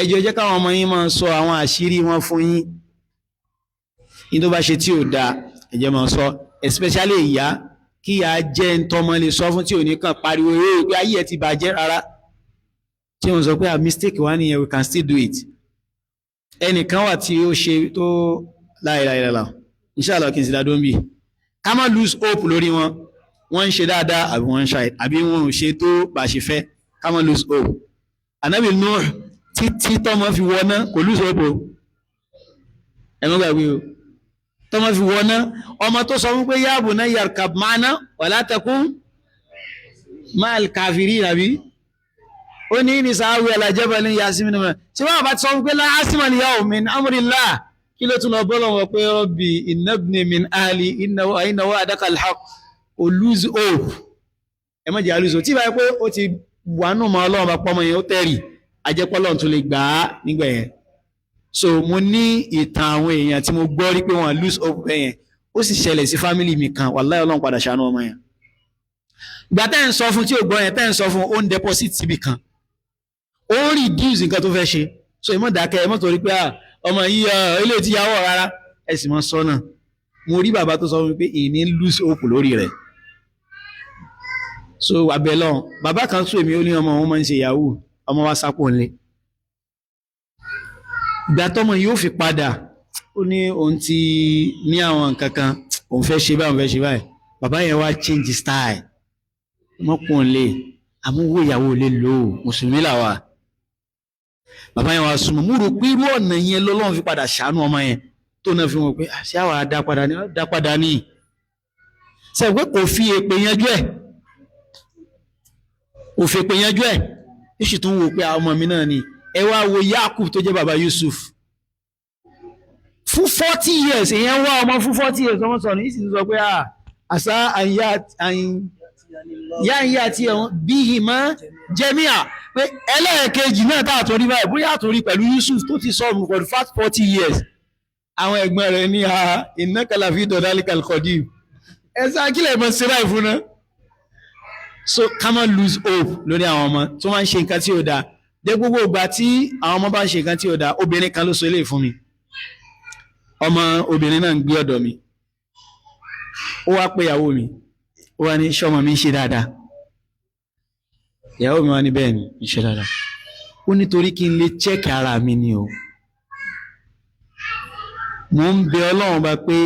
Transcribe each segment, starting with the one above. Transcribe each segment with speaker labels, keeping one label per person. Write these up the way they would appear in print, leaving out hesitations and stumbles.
Speaker 1: Ẹ jọ̀ọ́, jẹ́ káwọn ọmọ yín máa sọ àwọn àṣírí wọn fún yín. Ní tó bá ṣe tí ò dáa, ẹ jẹ́ máa sọ, especially ìyá, kí ìyá jẹ́ ń tọmọ lè sọ fún, tí ò ní kàn pariwo eré pé ayé ẹ ti bàjẹ́ rárá, tí wọ́n sọ pé a mistake wá nìyẹn, we can still do it. Ẹnìkan wà tí ó ṣe tó láìláìláìlá, inshallah, kí n sì dá dó ń bì. Ká má lose hope lórí wọn. Wọ́n ń ṣe dáadáa àbí wọ́n ń ṣe, àbí wọn ò ṣe tó bá ṣe fẹ́, ká má lose hope. Anabi Nuh, títí tọ́mọ fi wọná, kò lose hope o. Ẹ má gbàgbé o, tọ́mọ fi wọná, ọmọ tó sọ fún pé ya bunayya irkab ma'ana wala takun ma'al kafirin, àbí ó ní sa'awi ila jabalin ya'simuni. Ṣé wọ́n bá ti sọ fún pé la asima al-yawma min amrillah, kí ló tún lọ bọ́lọ̀ wọn pé rabbi inna ibni min ahli, inna wa'daka al-haqq? Kò lose hope. Ẹ má jẹ́ lose hope. Tí báyìí pé ó ti wà nù mọ́ Ọlọ́run bá pọ́nmọ́ yẹn, ó tẹ̀rì ajẹ́pọ́lọ́run tún lè gbà á nígbà yẹn. So mo ní ìtàn àwọn èèyàn tí mo gbọ́ rí pé wọ́n lose hope bẹ́ẹ̀ yẹn. Ó sì ṣẹlẹ̀ sí family mi kan. Wàláhì, Ọlọ́run padà ṣàánú ọmọ yẹn. Ìgbà tẹ́ ń sọ fún tí ò gbọ́ yẹn, tẹ́ ń sọ fún, ó ń deposit síbì kan, ó ń reduce nǹkan tó fẹ́ ṣe. So ìmọ̀ dákẹ́, ẹ mọ̀ torí pé ọmọ yìí ilé ti yàwọ̀ rárá, ẹ sì mọ̀ sọ́nà. Mo rí bàbá tó sọ fún mi pé ìní lose hope lórí rẹ̀. So abẹ́lọ́ bàbá kan sún èmi, ó ní ọmọ òun máa ń ṣe yahoo, ọmọ wa sápò ńlẹ̀. Ìgbà tọ́mọ yóò fi padà, ó ní òun ti ní àwọn nǹkan kan, òun fẹ́ ṣe báyìí, òun fẹ́ ṣe báyìí. Bàbá yẹn wá change style mọ́kùn lè àmúwò ìyàwó lè lò ó, mùsùlùmí làwà. Bàbá yẹn wá súnmọ́. Mo rò pé irú ọ̀nà yẹn lọ́lọ́run fi padà ṣàánú ọmọ yẹn, tó náà fi wọ́n pé àṣẹ àwa dá padà ní, dá padà ní. Ṣe pé kò fi èpè yanjú ẹ̀, kò fi èpè yanjú ẹ̀, ó sì tún wò pé àwọn ọmọ mi náà ni. Ẹ wá wo Yakub tó jẹ́ bàbá Yusuf fún 40 years. Èèyàn wá ọmọ fún 40 years, ọmọ sọ̀rọ̀ yìí sì ń sọ pé àṣà àyà yá ń yá àti ẹ̀wọ̀n bí ìmọ̀ jẹ́míà pé ẹlẹ́ẹ̀kejì náà tá àtúrí báyìí, bóyá àtúrí pẹ̀lú Yusuf tó ti sọ̀rọ̀ for the first 40 years. Àwọn ẹ̀gbọ́n rẹ̀ ní ha innaka lafi dalalikal qadim, ẹ sá kílẹ̀ mọ́ sí báyìí fún náà. So ká má lose hope lórí àwọn ọmọ tó máa ń ṣe nǹkan tí ò dáa. Dé gbogbo ìgbà tí àwọn ọmọ bá ń ṣe nǹkan tí ò dáa, obìnrin kan ló sọ eléyìí fún mi. Ọmọ obìnrin náà ń gbé ọ̀dọ̀ mi. Ó wá pé ìyàwó mi, ó wá ní, ṣé ọmọ mi ń ṣe dáadáa? Ìyàwó mi wá ní, bẹ́ẹ̀ ni, ń ṣe dáadáa. Ó nítorí kí n lè check ara mi ni o. Mo ń bẹ Ọlọ́run bá pé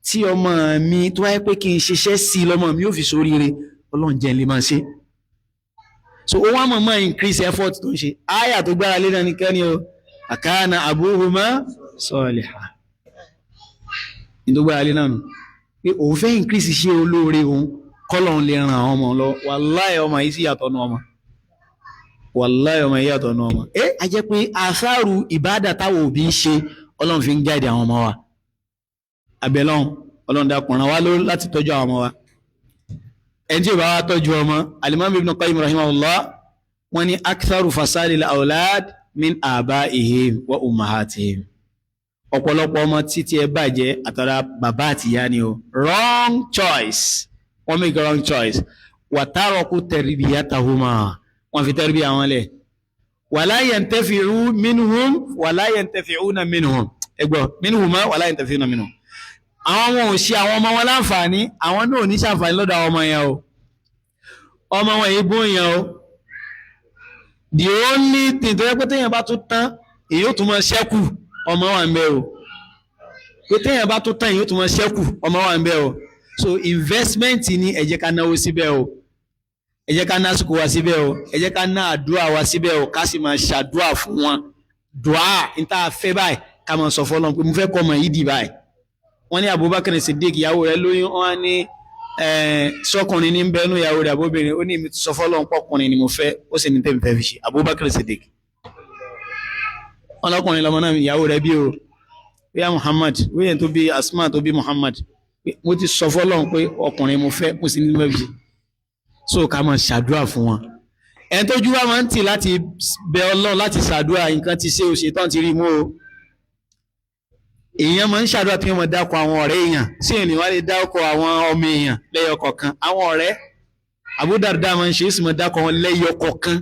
Speaker 1: tí ọmọ mi tó wáyé pé kí n ṣiṣẹ́ sí i lọ́mọ mi yóò fi sóríire, Ọlọ́run jẹ́ n lè máa ṣe. So ó wá mọ̀ mọ́ increase effort tó ń ṣe. Áyà tó gbára lé náà ní kẹ́ni o, àkáàna abuhuma saliha, ní tó gbára lé náà nù pé òun fẹ́ increase ṣe olóore òun, kọ́lọ́run lè ran àwọn ọmọ lọ. Wàláhì, ọmọ yìí sì yàtọ̀ nù ọmọ. Wàláhì, ọmọ yìí yàtọ̀ nù ọmọ. Ẹ a jẹ́ pé àṣàrù ìbádà táwọn òbí ń ṣe, Ọlọ́run fi ń guide àwọn ọmọ wa. Abẹ́lọ́run, Ọlọ́run dákun, ràn wá lórí láti tọ́jú àwọn ọmọ wa. Ẹni tí ò bá wá tọ́jú ọmọ, Alimami Ibn Qayyim rahimahullah, wọ́n ní aktharu fasadi al-awlad min abaihim wa ummahatihim. Ọ̀pọ̀lọpọ̀ ọmọ títí ẹ bàjẹ́, àtàrà bàbá àtìyá ni o. Wrong choice, wọ́n make wrong choice. Wa taraku tarbiyatahuma, wọ́n fi tarbiya wọn lẹ̀. Wala yantafi'u minhum, wala yantafi'una minhum. Ẹgbọ́ minhuma, wala yantafi'una minhum. Àwọn ọmọ ò ṣe àwọn ọmọ wọn láǹfààní, àwọn náà ò ní ṣàǹfààní lọ́dọ̀ àwọn ọmọ yẹn o. Ọmọ wọn yìí bóyá o. The only thing tó yẹ pé téèyàn bá tún tán, èyí ó tún máa ṣẹ́kù, ọmọ wà ń bẹ o. Pé téèyàn bá tún tán, èyí ó tún máa ṣẹ́kù, ọmọ wà ń bẹ o. So investment ni. Ẹ jẹ́ ká náwó síbẹ̀ o, ẹ jẹ́ ká ná àsìkò wa síbẹ̀ o, ẹ jẹ́ ká ná àdúrà wa síbẹ̀ o, ká sì máa ṣàdúrà fún wọn. Dùá ní tá a fẹ́ báyìí, ká máa sọ fọlọ́n pé mo fẹ́ kọ́ ọmọ yìí dì báyìí. Wọ́n ní Abubakar Siddiq, ìyàwó rẹ̀ lóyún. Wọ́n ní sọkùnrin ní bẹ́ẹ̀ nú ìyàwó rẹ̀ àbóbìnrin? Ó ní èmi ti sọ fọlọ́n pọkùnrin ni mo fẹ́, ó sì ní tẹ̀mí fẹ́ fi ṣe. Abubakar Siddiq, wọn lọkùnrin lọmọ náà ìyàwó rẹ̀ bí o, bóyá Muhammad, bóyá tó bí Asma tó bí Muhammad. Mo ti sọ fọlọ́n pé ọkùnrin mo fẹ́, mo sì ní fẹ́ fi ṣe. So ká máa ṣàdúrà fún wọn. Ẹni tó jú wa máa ń tì láti bẹ Ọlọ́run, láti ṣàdúrà, nǹkan ti ṣe òṣètàn ti rí mú o. Èèyàn máa ń ṣàdúrà tí wọ́n máa dákọ̀ àwọn ọ̀rẹ́ èèyàn sí ènìyàn, wá lè dákọ̀ àwọn ọmọ èèyàn lẹ́yọ kọ̀ọ̀kan. Àwọn ọ̀rẹ́ Abu Darda máa ń ṣe é, sì máa dákọ̀ wọn lẹ́yọ kọ̀ọ̀kan.